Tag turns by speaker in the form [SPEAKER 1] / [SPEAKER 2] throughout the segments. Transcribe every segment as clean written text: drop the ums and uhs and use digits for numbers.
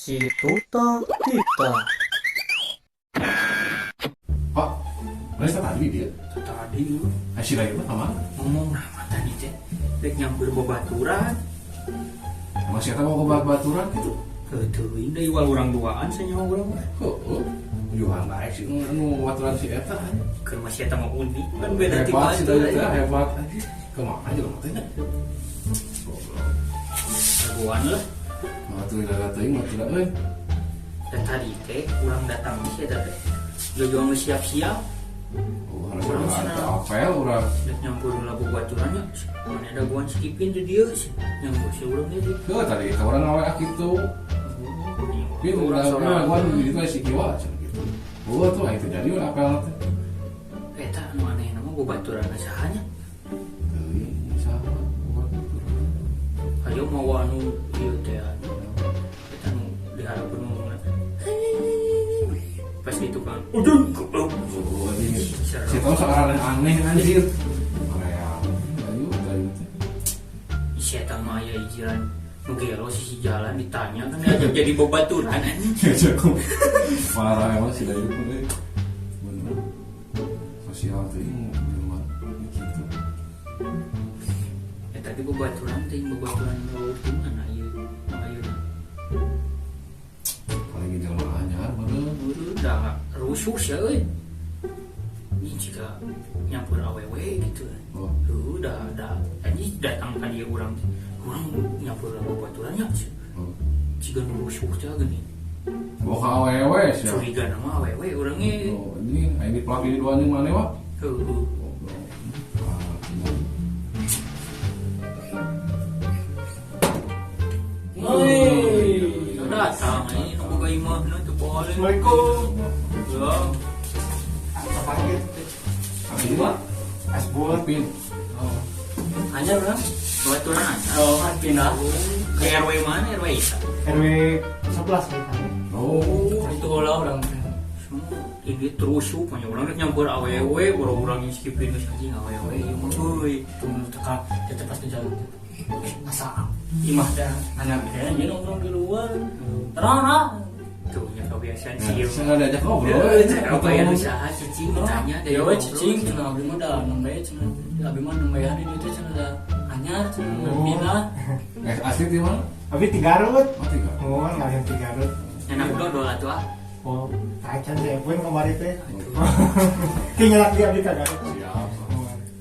[SPEAKER 1] Si Tuta Tita.
[SPEAKER 2] Pak, mana tadi dia?
[SPEAKER 3] Tadi lu
[SPEAKER 2] Si lagi mah kemana?
[SPEAKER 3] Ngomong nama tadi teh rek nyamper babaturan.
[SPEAKER 2] Emang siapa mau ke baturan gitu?
[SPEAKER 3] Heuh, deui wal urang duaan sanyawa urang mah.
[SPEAKER 2] Oh, Johan baik sih nu baturan si eta.
[SPEAKER 3] Keur masih eta mah unik kan beda tipe
[SPEAKER 2] Hebat sih
[SPEAKER 3] aja.
[SPEAKER 2] tadi hebat aja. Kemana aja lo teh? Goblok.
[SPEAKER 3] Jagoan lah.
[SPEAKER 2] Mah tuh daga teuing mah tidak euy.
[SPEAKER 3] Dan tadi teh urang datang si eta teh. Jojo geus siap-siap.
[SPEAKER 2] Oh, harus ada apel urang.
[SPEAKER 3] Rek nyampur lah babaturannya. Mana ada guan skipin di dieu nyampur si urang teh.
[SPEAKER 2] Heuh tadi ka urang ngawe kitu. Tapi urang urang di ditu si kiwa cenah gitu. Oh tuh itu jadi urang apel teh.
[SPEAKER 3] Eta anu aneh nama babaturan saha nya?
[SPEAKER 2] Teuing saha babaturan.
[SPEAKER 3] Ayo mawa anu ieu teh anu. Eta anu diharapkeun ngomongna. Pas itu kan. Ujung goblok.
[SPEAKER 2] Oh, ini si tahu sekarang aneh anjir. Korea. Ayo, ayo teh.
[SPEAKER 3] Si eta mah aya ijiran nu gelo sisi jalan ditanya kan diajak jadi babaturan anjing.
[SPEAKER 2] Jago. Parah emang si Dayu pun euy. Bener. Sosial teh jelema gitu.
[SPEAKER 3] Eta teh babaturan teh babaturan laut di mana ieu? Ayeuna.
[SPEAKER 2] Paling jelema anyar bener.
[SPEAKER 3] Udah rusuh sih euy. Ini jika nyampur awewe gitu.
[SPEAKER 2] Oh.
[SPEAKER 3] Udah ada anjing datang ka dieu urang teh. Urang nyampur babaturannya.
[SPEAKER 2] Oh.
[SPEAKER 3] Jika nu rusuh teh geuning.
[SPEAKER 2] Bawa ka awewe sia.
[SPEAKER 3] Curiga nama awewe urang ge.
[SPEAKER 2] Oh, ini aing dipelak di dua anjing mana wah?
[SPEAKER 3] Heuh.
[SPEAKER 2] Goblok. Ah, bener.
[SPEAKER 3] Woi, datang ini nu boga imahna teu boleh.
[SPEAKER 4] Assalamualaikum.
[SPEAKER 3] Ya.
[SPEAKER 4] Panggil
[SPEAKER 2] Asbun.
[SPEAKER 4] Asbun.
[SPEAKER 2] Pin.
[SPEAKER 4] Oh. Anyar orang?
[SPEAKER 3] Babaturan anyar.
[SPEAKER 4] Oh, kan pindah.
[SPEAKER 3] Ke RW mana? RW Isa.
[SPEAKER 4] RW 11 kita.
[SPEAKER 2] Oh.
[SPEAKER 4] Itu lah orang.
[SPEAKER 3] Semua ini terusuh punya orang rek nyampur awewe, baru orang skipin geus anjing awewe ieu mah euy.
[SPEAKER 4] Tunggu tekan, kita pas di jalan. Asa imah dah anyar teh nya nongkrong di luar. Terang ah.
[SPEAKER 3] Tuh nya kebiasaan
[SPEAKER 2] Nah,
[SPEAKER 3] sih ieu.
[SPEAKER 2] saya nggak diajak ngobrol.
[SPEAKER 3] Apa ya usaha cicing ditanya dari
[SPEAKER 4] Ya we cicing cenah abdi mah da nembe cenah. Abdi mah nembe hari dieu teh cenah da anyar cenah pindah.
[SPEAKER 2] Asli di mana?
[SPEAKER 5] Abi di Garut.
[SPEAKER 2] Oh, tiga.
[SPEAKER 5] Oh, ngalian di Garut.
[SPEAKER 3] Enak dodol atuh ah.
[SPEAKER 5] Oh, tacan saya pun kemarin teh. Ki nyelak dia abdi ka Garut.
[SPEAKER 2] Siap.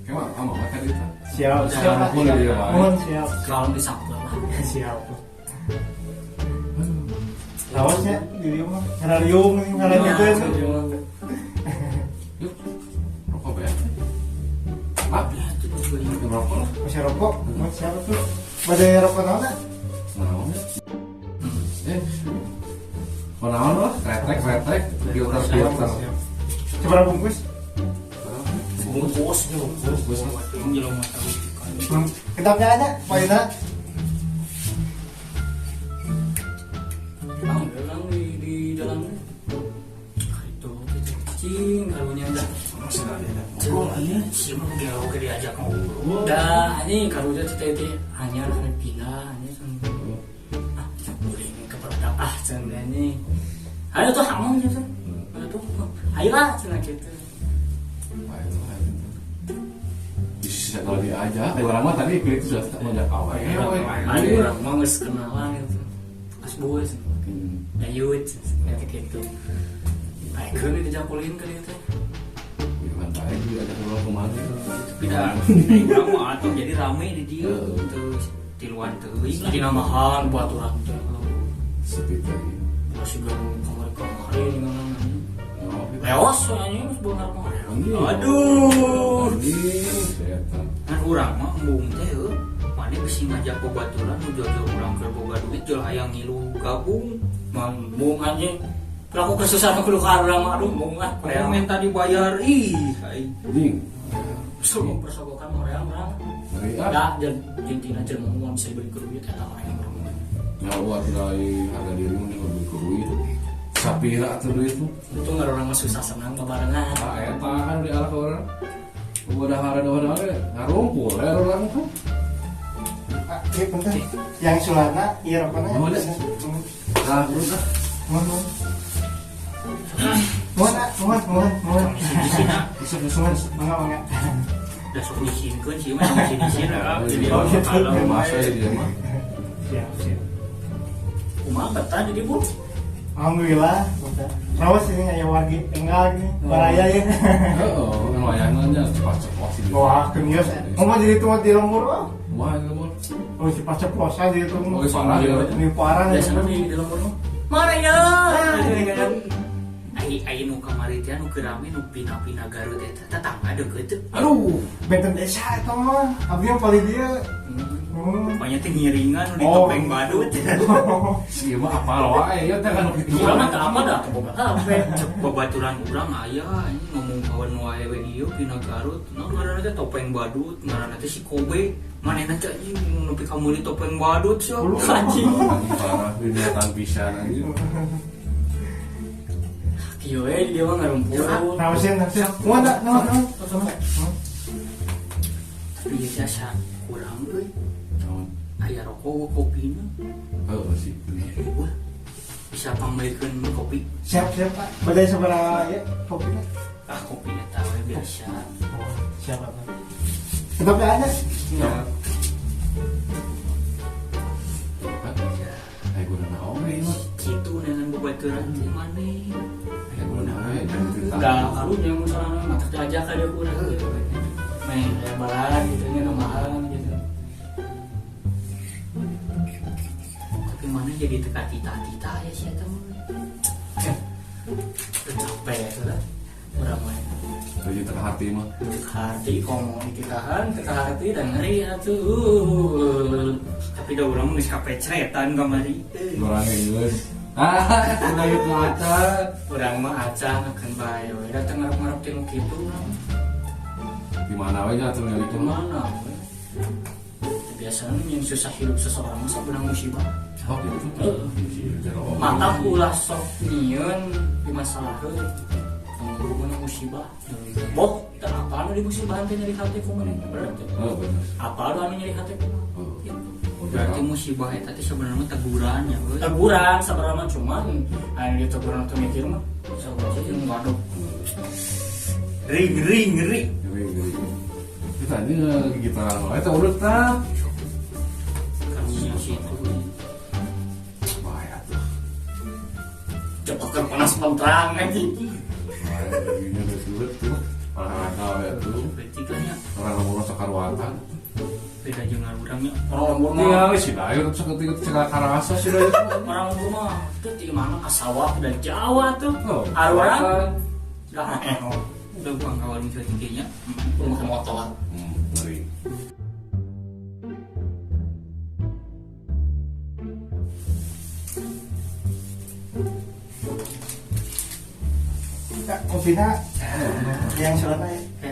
[SPEAKER 2] Kayak mah mah tadi itu.
[SPEAKER 5] Siap, siap.
[SPEAKER 2] Siap, dia mah.
[SPEAKER 5] Mohon siap.
[SPEAKER 4] Kalau disapu lah.
[SPEAKER 5] Siap. Lawasnya di dieu mah ngarariung ngaran itu.
[SPEAKER 2] Yuk. Rokok be. Ah, rokok lah.
[SPEAKER 5] Masih rokok, mau siapa tuh? Pada rokok naon?
[SPEAKER 2] Naon? Naon lah, kretek, filter.
[SPEAKER 5] Coba bungkus.
[SPEAKER 3] Bungkus, bungkus. Jelema tahu.
[SPEAKER 5] Ketapnya ada, Pak Yuna.
[SPEAKER 4] Bang, orang di dalamnya. Itu cicing karunya dah.
[SPEAKER 2] Masih ada diajak
[SPEAKER 3] ngobrol aja. Si mah gelo ke diajak ngobrol.
[SPEAKER 4] Dah, ini karunya teh teh anyar kan pindah, ini ah, boleh ke produk ah cenah ini. Ayo tuh hamong gitu. Ayo tuh. Ayolah cenah gitu.
[SPEAKER 2] Ayo, ayo. Bisa kalau diajak, orang mah tadi pilih itu sudah ngajak awewe.
[SPEAKER 4] Ayo orang mah geus kenalan gitu. Asboy. Dayut, ya gitu. Ayo diajak ulin ke dieu teh.
[SPEAKER 2] Bukan baik diajak ngobrol kemana.
[SPEAKER 3] Tapi dah, urang mah atuh jadi rame di dieu terus tiluan teuing.
[SPEAKER 4] Jadi namahan buat urang teh.
[SPEAKER 2] Sepi teh.
[SPEAKER 4] Masih belum kamari-kamari ngomong. Leos anjing geus beungar mah.
[SPEAKER 3] Aduh.
[SPEAKER 2] Setan.
[SPEAKER 3] Kan urang mah embung teh heuh. Mane bisi ngajak babaturan nu jojo urang keur boga duit jol hayang ngilu gabung.
[SPEAKER 4] Mambung anjing. Pelaku kesusahan kudu ka urang mah aduh mung ah.
[SPEAKER 3] Urang minta dibayar ih aing.
[SPEAKER 2] Anjing.
[SPEAKER 4] Semua persogokan orang urang.
[SPEAKER 2] Da,
[SPEAKER 4] Da jeung tina jelema mah bisa dibeli ku duit eta orang yang urang.
[SPEAKER 2] Nyawa tidak harga diri mun dibeli ku duit. Sapira atuh duit mah.
[SPEAKER 4] Itu nggak orang mah susah senang babarengan.
[SPEAKER 2] Ah eta kan di arah orang. Udah hara-hara ngarumpul ya orang tuh.
[SPEAKER 5] Iya, bentar. Yang sulana, iya rokoknya.
[SPEAKER 2] Oh, ada. Tah, udah.
[SPEAKER 5] Mohon. Mohon, mohon, mohon, mohon.
[SPEAKER 3] Isina.
[SPEAKER 5] Mangga, mangga.
[SPEAKER 3] Da sok disinkeun sih mah sama sini lah. Jadi kalau
[SPEAKER 2] masa dia mah.
[SPEAKER 5] Siap, siap.
[SPEAKER 4] Kumaha betah jadi Bu?
[SPEAKER 5] Alhamdulillah, rawas ini aya wargi enggal gini, baraya ya.
[SPEAKER 2] Heeh, lumayan nya cepat-cepat sih.
[SPEAKER 5] Wah, genius. Ngomong jadi tua di lembur, wah.
[SPEAKER 2] Wah, di lembur.
[SPEAKER 5] Oh, cepat-cepatan jadi tuh.
[SPEAKER 2] Oh, parah ya.
[SPEAKER 5] Ini parah ya.
[SPEAKER 4] Biasanya di lembur mah. Mana ya?
[SPEAKER 3] Ai ai nu kamari teh nu keur rame nu pina-pina Garut eta tetangga deukeut teh.
[SPEAKER 2] Aduh,
[SPEAKER 5] benten desa eta mah. Abdi mah paling dia.
[SPEAKER 3] Pokoknya teh ngiringan nu di topeng badut.
[SPEAKER 2] Si mah apal wae ya teh kan kitu.
[SPEAKER 4] Urang mah teu apa dah teu boga HP.
[SPEAKER 3] Cek babaturan urang aya anjing ngomong kawan wae we ieu pina Garut. Nah ngaranna teh topeng badut, ngaranna teh si Kobe. Manehna teh anjing nepi ka meuli topeng badut sia.
[SPEAKER 4] Anjing.
[SPEAKER 2] Parah binatang pisan anjing.
[SPEAKER 4] Kieu we dia mah ngarumpul.
[SPEAKER 5] Rawasin, rawasin. Mohon, mohon, mohon.
[SPEAKER 3] Tapi ieu jasa kurang euy. Aya rokok kopina.
[SPEAKER 2] Heeh sih.
[SPEAKER 3] Wah. Bisa pangmeulikeun kopi.
[SPEAKER 5] Siap, siap, Pak. Bade sabaraha ya kopina?
[SPEAKER 3] Ah, kopina tah we biasa.
[SPEAKER 5] Oh, siap, Pak. Tetap aja.
[SPEAKER 2] Siap. Ayo guna naon we ieu.
[SPEAKER 3] Kitu dengan babaturan teh maneh.
[SPEAKER 2] Ayo guna we
[SPEAKER 4] da karunya mun sorangan mah teu diajak ka dieu urang gitu. Main aya balan gitu nya nambahan gitu.
[SPEAKER 3] Tapi mana jadi teka tita-tita ya sih eta mah.
[SPEAKER 4] Capek ya sudah. Urang mah.
[SPEAKER 2] Jadi teka hati mah.
[SPEAKER 4] Teka hati komo dititahan, teka hati dan ngeri atuh.
[SPEAKER 3] Tapi da urang geus kapecretan kamari.
[SPEAKER 2] Urang geus. Ah, udah gitu acan.
[SPEAKER 4] Urang mah acan akan bae we. Da teu ngarep-ngarep ti nu kitu urang.
[SPEAKER 2] Di mana we nya atuh nyari
[SPEAKER 4] Di mana we? Biasanya yang susah hidup seseorang mah sok benang musibah.
[SPEAKER 2] Oh gitu.
[SPEAKER 4] Mata ulah sok nyieun di masalah heuh. Tunggu musibah. Boh, teu apa nu di musibah teh nyeri hati ku maneh bener teh.
[SPEAKER 2] Heeh, bener.
[SPEAKER 4] Apa nu anu nyeri hati ku mah? Gitu.
[SPEAKER 3] Berarti musibah eta teh sebenarnya teguran ya euy.
[SPEAKER 4] Teguran sebenarnya cuman anu di teguran teh mikir mah sabar jeung waduh.
[SPEAKER 3] Ring ring ring.
[SPEAKER 2] Ring. Kita ini gitaran wae teh urut tah.
[SPEAKER 3] Karunya situ.
[SPEAKER 2] Bahaya tuh.
[SPEAKER 4] Cepetan panas menterang anjing.
[SPEAKER 2] Bahaya geus urut tuh. Olahraga we tuh.
[SPEAKER 3] Berarti kan ya.
[SPEAKER 2] Orang lembur sakaruatan.
[SPEAKER 3] Beda jeung urangnya.
[SPEAKER 4] Orang lembur mah.
[SPEAKER 2] Tinggal si dayu saketik cekak karasa si dayu.
[SPEAKER 4] Orang lembur mah teu di mana ka sawah dari Jawa tuh.
[SPEAKER 2] Oh,
[SPEAKER 4] Arurang. Dah
[SPEAKER 3] udah buang kawan saeutiknya.
[SPEAKER 4] Rumah motor.
[SPEAKER 2] Ngeri.
[SPEAKER 5] Ya, kopina yang suratnya ya.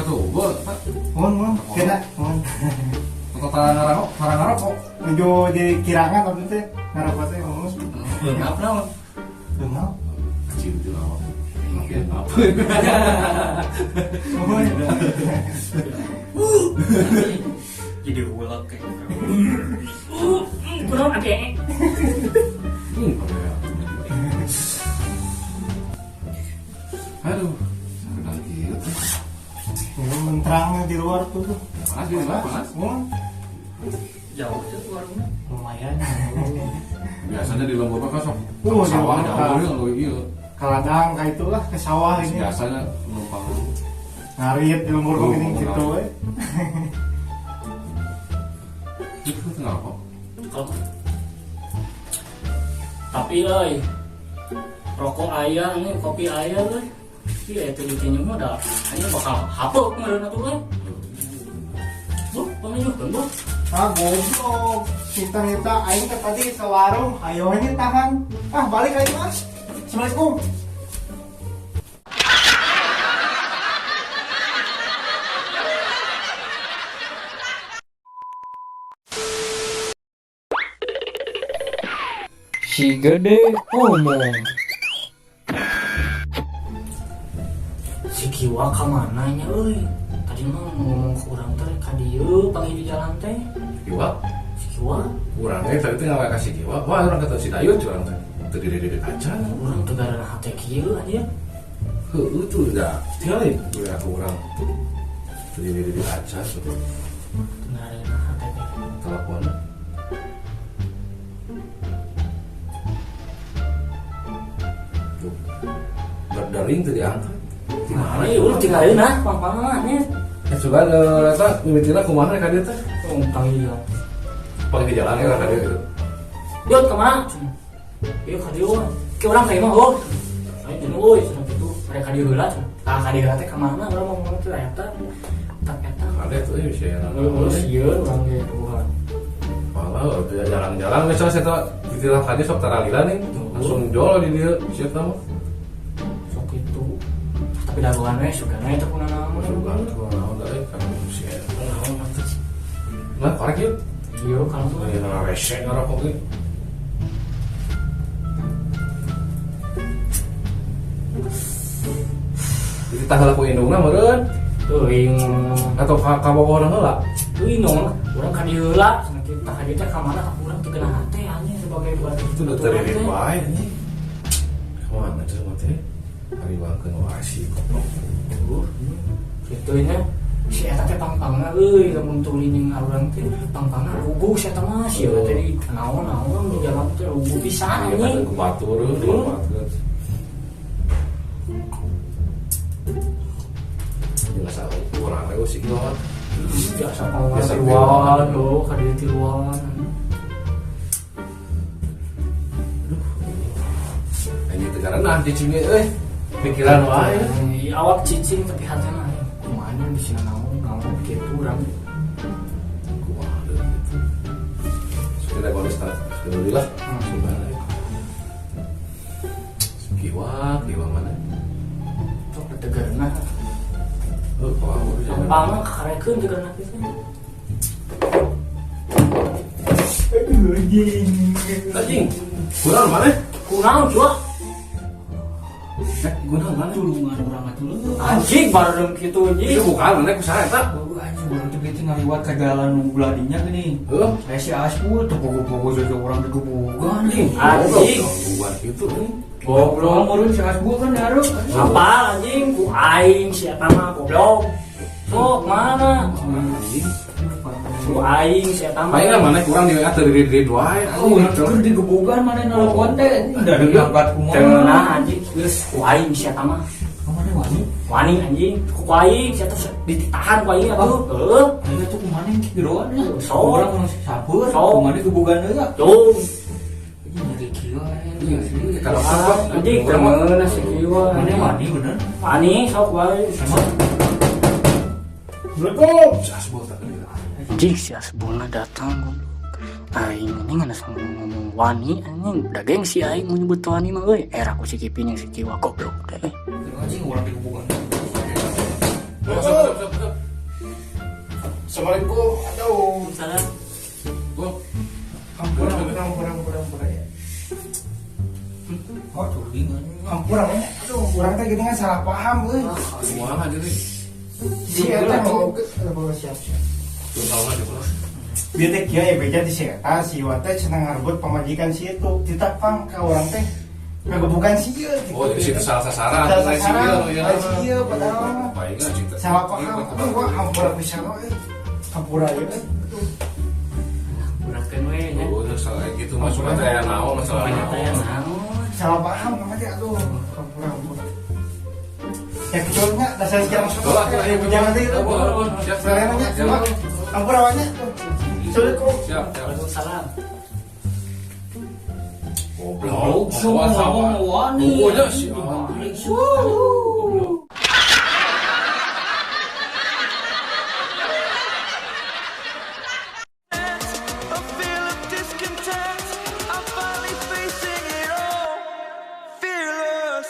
[SPEAKER 2] Aduh, gua
[SPEAKER 5] mohon, mohon, kena, mohon.
[SPEAKER 2] Kota ngarokok.
[SPEAKER 5] Menuju di kirangan waktu itu ngarokok teh ngomong.
[SPEAKER 4] Ngap naon?
[SPEAKER 5] Ngap.
[SPEAKER 2] Kecil itu awak. Makin apa?
[SPEAKER 5] Mohon.
[SPEAKER 3] Jadi hulak kayak.
[SPEAKER 4] Kurang ade.
[SPEAKER 2] Aduh, sakit gitu.
[SPEAKER 5] Ini menterangnya di luar tuh.
[SPEAKER 2] Panas di luar, panas.
[SPEAKER 3] Jauh tuh warungnya.
[SPEAKER 5] Lumayan.
[SPEAKER 2] Biasanya di lembur mah kan sok sawah jauh iya.
[SPEAKER 5] Ke ladang kayak itulah ke sawah ini.
[SPEAKER 2] Biasanya numpang
[SPEAKER 5] ngarit di lembur ini gitu we.
[SPEAKER 2] Itu kenapa?
[SPEAKER 4] Kalau tapi euy rokok aya nih, kopi aya euy. Iya itu lucunya mah dah. Hanya bakal hapok meureun atuh euy. Bu, pamilukeun bu.
[SPEAKER 5] Ah goblok. Cinta-cinta aing teh tadi ke warung, ayo ini tahan. Ah balik aing mas. Assalamualaikum.
[SPEAKER 4] Si gede omong. Si Kiwa ka mana nya euy? Tadi mah ngomong ke urang teh ka dieu panggil di jalan teh.
[SPEAKER 2] Kiwa?
[SPEAKER 4] Si Kiwa.
[SPEAKER 2] Urang teh tadi teh ngawe ka si Kiwa. Wah, urang kata si Dayut urang teh. Teu diri-diri acan.
[SPEAKER 4] Urang teu garana hate kieu anjir.
[SPEAKER 2] Heueuh tuh da. Tinggal we aku urang. Teu diri-diri acan tuh.
[SPEAKER 4] Teu garana hate teh.
[SPEAKER 2] Telepon. Tuh. Berdering teu diangkat. Di mana?
[SPEAKER 4] Nah, urang tinggalin ah, pang-pang mah nya.
[SPEAKER 2] Sugan eta mimitina kumaha ka dieu teh?
[SPEAKER 4] Tong ieu.
[SPEAKER 2] Paling di jalan ya ka dieu gitu.
[SPEAKER 4] Yuk ka mana? Yuk ka dieu. Ke urang ka imah oh. Ayo jeung euy cenah kitu. Mereka ka dieu heula cenah. Tah ka dieu teh ka mana urang ngomong teh eta. Tak eta.
[SPEAKER 2] Ada tuh euy sia.
[SPEAKER 4] Geus ieu urang ge bukan.
[SPEAKER 2] Malah jarang-jarang misalnya saya ditilang ka dieu sok taralila nih. Langsung jol di dieu sia teh mah.
[SPEAKER 4] Sok kitu. Tapi dagoan we sugan we teh kunaon.
[SPEAKER 2] Sugan teh kunaon da euy kan sia naon atuh. Nah, korek yuk.
[SPEAKER 4] Iya, kalau tuh.
[SPEAKER 2] Iya, rese ngerokok ge. Jadi tah ku indungna meureun.
[SPEAKER 4] Teuing
[SPEAKER 2] atau ka Bogor heula.
[SPEAKER 4] Teuing dong, urang ka dieu heula, cenah kitu tah ka dieu teh ka mana ka urang teu geuna hate anjing sebagai buat
[SPEAKER 2] itu udah teririt wae anjing. Kumaha jelema teh? Hariwangkeun wae si goblok.
[SPEAKER 4] Tuh, kitu nya. Si eta teh pangpangna euy, lamun tuluy jeung urang teh pangpangna ruguh si eta mah, si eta teh di naon-naon di jalan teh ruguh pisan anjing.
[SPEAKER 2] Ku batur euy, dimanfaatkeun. Jelas urang we si kieu.
[SPEAKER 4] Biasa pangpangna tiluan, ka dieu tiluan.
[SPEAKER 2] Aduh. Anjing teh karena cicing euy. Pikiran wae.
[SPEAKER 4] Awak cicing tapi hatena kumaha di sini naon naon kitu urang.
[SPEAKER 2] Kumaha gitu. Sudah bagus tak? Alhamdulillah. Sudah. Kiwa, kiwa mana?
[SPEAKER 4] Sok tegarna.
[SPEAKER 2] Heuh, kumaha.
[SPEAKER 4] Pangna kakarekeun tegarna kitu.
[SPEAKER 5] Aduh anjing.
[SPEAKER 2] Anjing. Kurang mana?
[SPEAKER 4] Kurang cua.
[SPEAKER 2] Guna mana?
[SPEAKER 3] Tulungan urang atuh leuh.
[SPEAKER 4] Anjing bareng kitu anjing.
[SPEAKER 2] Itu bukan mana ku saha eta?
[SPEAKER 3] Anjing urang teh kitu ngaliwat ka jalan nu beladinya geuning.
[SPEAKER 2] Heuh.
[SPEAKER 3] Aya si Aspul teh pogo-pogo jojo urang digebugan
[SPEAKER 2] anjing.
[SPEAKER 4] Anjing.
[SPEAKER 2] Gangguan kitu euy.
[SPEAKER 3] Goblok meureun si Aspul kan dihareup.
[SPEAKER 4] Apal anjing ku aing si eta mah goblok. Sok mana?
[SPEAKER 2] Anjing.
[SPEAKER 4] Ku aing si eta mah.
[SPEAKER 2] Palingan mana kurang di WA teu diri-diri wae.
[SPEAKER 3] Oh, keur digebugan mana nelpon teh da diangkat kumaha.
[SPEAKER 4] Teu anjing geus ku aing si eta mah.
[SPEAKER 3] Kumaha wani?
[SPEAKER 4] Wani anjing, ku aing si eta ditahan ku aing atuh. Heuh.
[SPEAKER 3] Ayo tuh kumaha yang geroan ya.
[SPEAKER 4] Sok.
[SPEAKER 3] Urang urang sabar,
[SPEAKER 4] Sok.
[SPEAKER 3] kumaha digebugan heula.
[SPEAKER 4] Tuh.
[SPEAKER 3] Anjing nyeri kieu anjing.
[SPEAKER 2] Kalau apa?
[SPEAKER 4] Anjing teu meunah si kieu.
[SPEAKER 3] Mana wani bener?
[SPEAKER 4] Wani sok wae.
[SPEAKER 3] Emang
[SPEAKER 2] Assalamualaikum. Si Asbul tak deui.
[SPEAKER 4] Anjing si Asbulna datang goblok. Aing ini nggak ngomong wani anjing udah gengsi aing mau nyebut wani mah euy. Era ku si Kipin yang si Kiwa goblok teh.
[SPEAKER 3] Anjing urang digebugan.
[SPEAKER 5] Assalamualaikum. Aduh.
[SPEAKER 4] Salam.
[SPEAKER 2] Gua
[SPEAKER 5] Ampura, ampura, ampura, ampura ya.
[SPEAKER 3] Oh, tuling anjing.
[SPEAKER 5] Ampura ya. Aduh, urang teh gini kan salah paham euy.
[SPEAKER 2] kumaha jadi.
[SPEAKER 5] Si eta mau siap siap.
[SPEAKER 2] Tuh tahu aja pulang.
[SPEAKER 5] Bieu teh kieu ya beja di si eta si Iwan teh cenah ngarebut pamajikan si itu. Ditapang ka urang teh ngagebukan si ieu.
[SPEAKER 2] Oh, jadi situ salah sasaran.
[SPEAKER 5] Salah
[SPEAKER 2] Lain si
[SPEAKER 5] sasaran.
[SPEAKER 2] ieu, ya.
[SPEAKER 5] Lain si ieu padahal mah.
[SPEAKER 2] Palingan cinta.
[SPEAKER 5] Salah paham. Aduh, gua ampura pisan euy. Ampura ya euy. Aduh.
[SPEAKER 4] Urakeun we nya.
[SPEAKER 2] Oh, salah gitu maksudnya teh aya naon masalah
[SPEAKER 4] Banyak teh
[SPEAKER 2] naon.
[SPEAKER 4] naon.
[SPEAKER 5] Salah paham sama teh aduh. Ampura ampura. Ya kecuali nya dasar sekarang masuk.
[SPEAKER 2] Tolak, tolak,
[SPEAKER 5] Jangan teh itu.
[SPEAKER 2] Siap,
[SPEAKER 5] Saya nanya,
[SPEAKER 2] siap.
[SPEAKER 5] Ampura banyak. Assalamualaikum.
[SPEAKER 2] Siap, siap.
[SPEAKER 4] Waalaikumsalam.
[SPEAKER 2] Goblok.
[SPEAKER 3] Goblok semua ngomong wani.
[SPEAKER 2] Pokoknya si anjing. Goblok.
[SPEAKER 1] A feel of discontent. I'm finally facing it all. Fearless.